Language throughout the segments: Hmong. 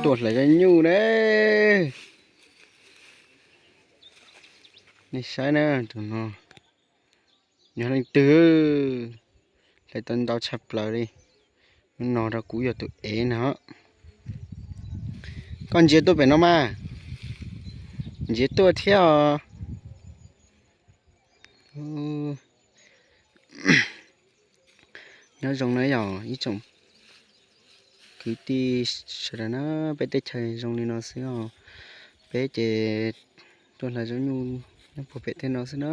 Tuaj hlais zaub nyuj ne. Nej saib na, tus no yog leej twg hlais tau ntau tshaj plaws li. Hnub no rau kuv yog tus ev no. Koj ntsia tuaj pem no mas, ntsia tuaj thiab os. Nyob zoo na yog ib tsoom kwv tij sawv daws na, peb teb chaws zoo li no xwb os. Peb ces tuaj hlais zaub nyuj nyob puag pem tej no xwb na.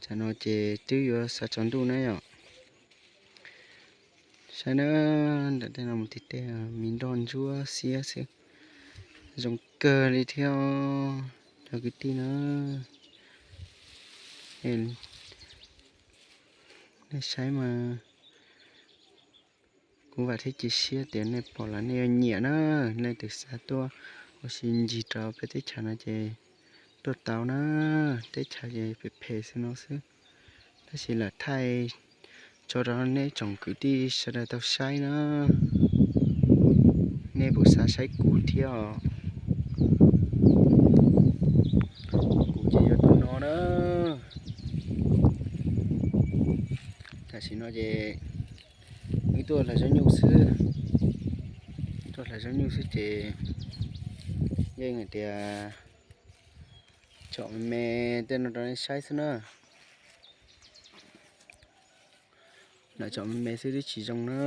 Tsam no ces twb yuav xav tsaus ntuj na yom. Saib na, ntawm tej no mus tim tej me nroj ntsuab xiab xwb. Zoo kawg li thiab cov kwv tij na. Nej saib mas, kuv vam thiab cia siab tias nej pom los nej yuav nyiam na. Leej twg xav tuaj ua si ncig rau peb teb chaws no ces tuaj tau na. Teb chaws ces phem phem xwb no xwb, tab sis lam thaij tso rau nej tsoom kwv tij sawv daws tau saib na. Nej puas xav saib kuv thiab os? Kuv ces yog tus no na. Tam sim no ces wb tuaj hlais zaub nyuj xwb. Tuaj hlais zaub nyuj xwb ces yeej hais tias tsom me me tej no rau nej saib xwb na. Lam tsom me me xwb twb tsis zoo na.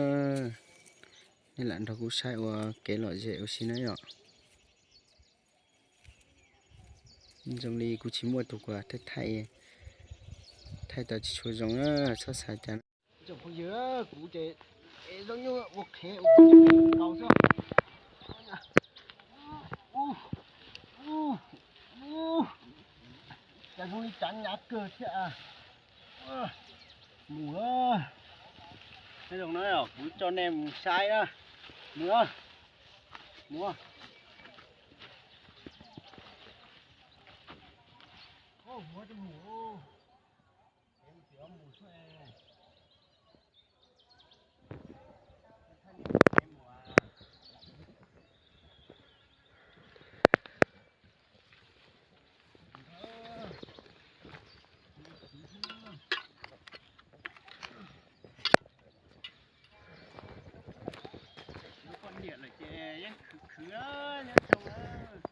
Nej lam nrog kuv saib ua kev lom zem ua si na yom. Zoo li kuv tsis muaj tus kuv thaij, thaij tau tsis tshua zoo na, txhob xav cas. Tsoom phooj ywg, kuv ces ev zaub nyuj ua qhev ua kaus xwb. Cas zoo li tsav nyav kawg thiab. Mus, zoo na, kuv coj nej mus saib na. Mus, mus. Lub poj niam lawm ces yeej khwv khwv nyob zoo na.